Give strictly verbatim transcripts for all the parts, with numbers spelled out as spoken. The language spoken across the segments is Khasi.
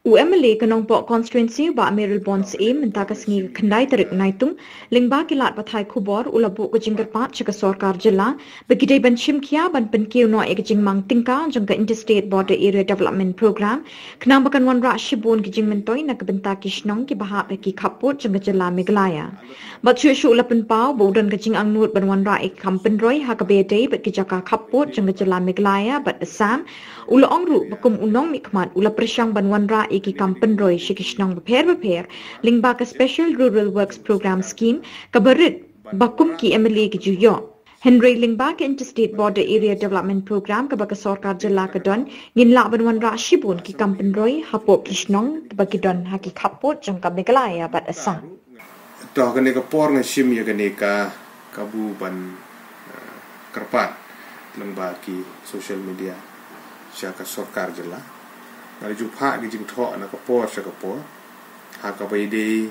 U MLA ka Nongpoh Constituency, Bah Mayralborn Syiem, mynta ka sngi ka khyndai tarik Naitung, lyngba ki lad pathai khubor, u la buh ka jingkyrpad sha ka sorkar jylla ba ki dei ban shim khia ban pynkiew noh ïa ka jingmang tyngka jong ka Interstate Border Area Development Programme, khnang ba kan wanrah shibun ki jingmyntoi na ka bynta ki shnong kiba hap ha ki khappud jong ka jylla Meghalaya. Bad shuh shuh u la pynpaw ba u don ka jingangnud ban wanrah ïa ki kam pynroi ha kaba ïadei bad ki jaka khappud jong ka jylla Meghalaya bad Assam. U la ong ruh ba kum u nongmihkhmat u la pyrshang ban wanrah ïa ki kam pynroi sha ki shnong bapher bapher lyngba ka Special Rural Works Programme Scheme, kaba rit ba kum ki MLA ki ju ïoh. Hynrei lyngba ka Interstate Border Area Development Programme kaba ka sorkar jylla ka don, ngin lah ban wanrah shibun ki kam pynroi hapoh ki shnong kiba ki don ha ki khappud jong ka Meghalaya bad Assam. To, ha kane ka por nga shim ïa kane ka kabu ban, eh, kyrpad lyngba ki social media sha ka sorkar jylla. Nga la ju phah ki jingthoh na ka por sha ka por ha kaba ïadei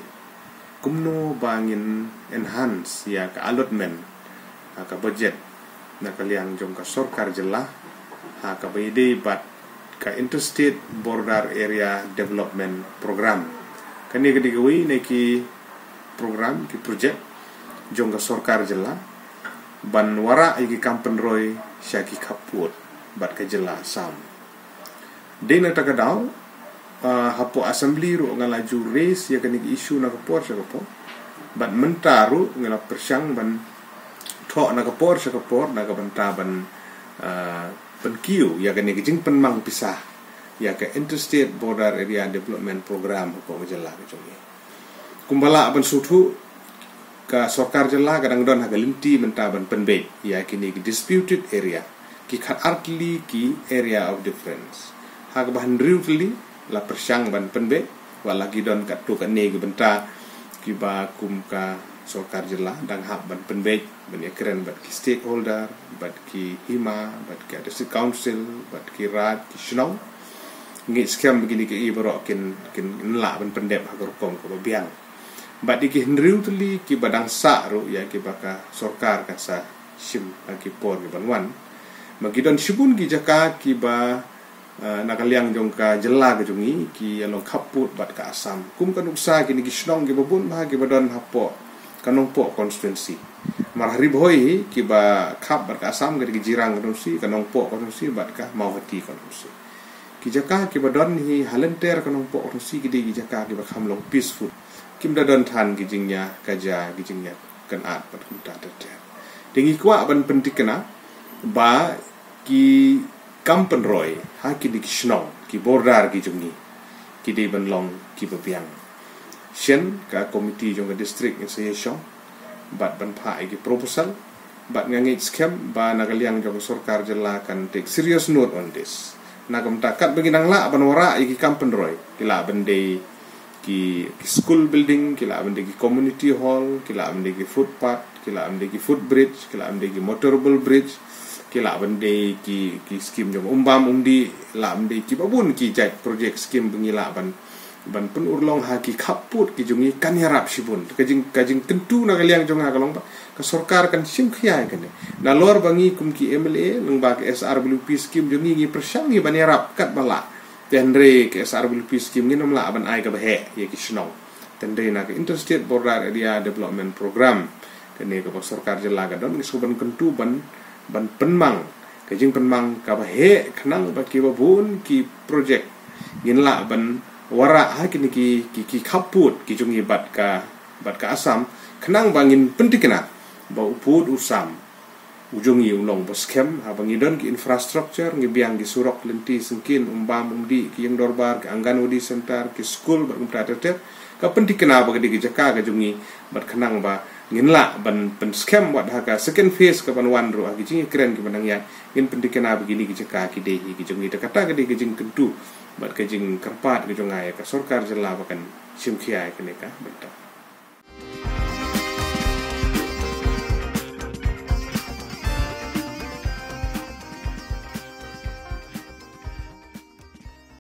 kumno ba ngin enhance ïa ka allotment ha ka budget na ka liang jong ka sorkar jylla ha kaba ïadei bad ka Interstate Border Area Development Programme. Kane ka dei kawei na ki program, ki project jong ka sorkar jylla ban wanrah ïa ki kam pynroi sha ki khappud bad ka jylla Assam. Dei na kata ka daw, ah, hapoh assembly ruh nga la ju raise ïa kane ka issue na ka por sha ka por. Bad mynta ruh nga la pyrshang ban thoh na ka por sha ka por na ka bynta ban, ah, pynkiew ïa kane ka jingpynmang pisa ïa ka Interstate Border Area Development Programme hapoh ka jylla ka jong ngi. Kumba lah ban sngewthuh, ka sorkar jylla ka dang don ha ka lynti mynta ban pynbeit ïa kine ki disputed area, ki khatar tylli ki area of difference. Ha kaba hynriew tylli la pyrshang ban pynbeit, wat la ki don katto katne ki bynta kiba kum ka sorkar jylla dang hap ban pynbeit ban ïakren bad ki stakeholder, bad ki hima, bad ki district council, bad ki raid, ki shnong. Ngeit skhem ba kine kiei baroh kin, kin lah ban pyndep ha ka rukom kaba biang. Bad ïa ki hynriew tylli kiba dang sah ruh ïa kiba ka sorkar kan sa shim ha ki por kiban wan. Ma ki don shibun ki jaka kiba, eh, na ka liang jong ka jylla ka jong ngi, ki ïa long khappud bad ka Assam. Kum ka nuksa kine ki shnong kiba bun bha kiba don hapoh ka Nongpoh constituency. Mar ha Ri Bhoi hi kiba khap bad ka Assam ka dei ka Jirang constituency, ka Nongpoh constituency bad ka Mawhati constituency. Ki jaka kiba don hi ha lynter ka Nongpoh constituency ki dei ki jaka kiba kham long peaceful. Kim da don than ki jingïa kaja, ki jingïa kynad bad kumta ter ter. Te ngi kwah ban pyntikna ba ki kam pynroi ha kine ki shnong, ki border ki jong ngi, ki dei ban long kiba biang. Shen ka komiti jong ka district ngin sa ïashong bad ban phah ïa ki proposal, bad nga ngeit skhem ba na ka liang jong ka sorkar jylla kan take serious note on this. Na ka bynta katba ngi nang lah ban wanrah ïa ki kam pynroi, ki lah ban dei ki, ki school building, ki lah ban dei ki community hall, ki lah ban dei ki footpath, ki lah ban dei ki footbridge, ki lah ban dei ki motorable bridge, ki lah ban dei ki, ki skim jong umbam umdih, lah ban dei kiba bun ki jait project skim ba ngi lah ban, ban pynurlong ha ki khappud ki jong ngi kan ïarap shibun. Ka jing, ka jingkyntu na ka liang jong nga ka long ba ka sorkar kan shim khia ïa kane. Nalor ba ngi kum ki MLA lyngba ka SRWP skim jong ngi, ngi pyrshang ngi ban ïarap katba lah. Te hynrei ka SRWP skim ngin ym lah ban ai kaba heh ïa ki shnong. Te hynrei na ka Interstate Border Area Development Programme, kane kaba sorkar jylla ka don, ngi shu ban kyntu ban, ban pynmang ka jingpynmang kaba heh khnang ba kiba bun ki project ngin lah ban wanrah ha kine ki, ki, ki khappud ki jong ngi bad ka, bad ka Assam, khnang ba ngin pyntikna ba u pud u sam u jong ngi u long ba skhem. Haba ngi don ki infrastructure, ngi biang ki surok lynti syngkien, umbam umdih, ki ïing dorbar, ki Anganwadi center, ki school bad kumta ter ter, ka pyntikna ba ka dei ka jaka ka jong ngi, bad khnang ba ngin lah ban pynskhem wat ha ka second phase kaban wan ruh ha ki jingïakren kiba nang ïaid, ngin pyntikna ba kine ki jaka ki dei hi ki jong ngi. Te kata ka dei ka jingkyntu bad ka jingkyrpad ka jong nga ïa ka sorkar jylla ba kan shim khia ïa kane ka bynta.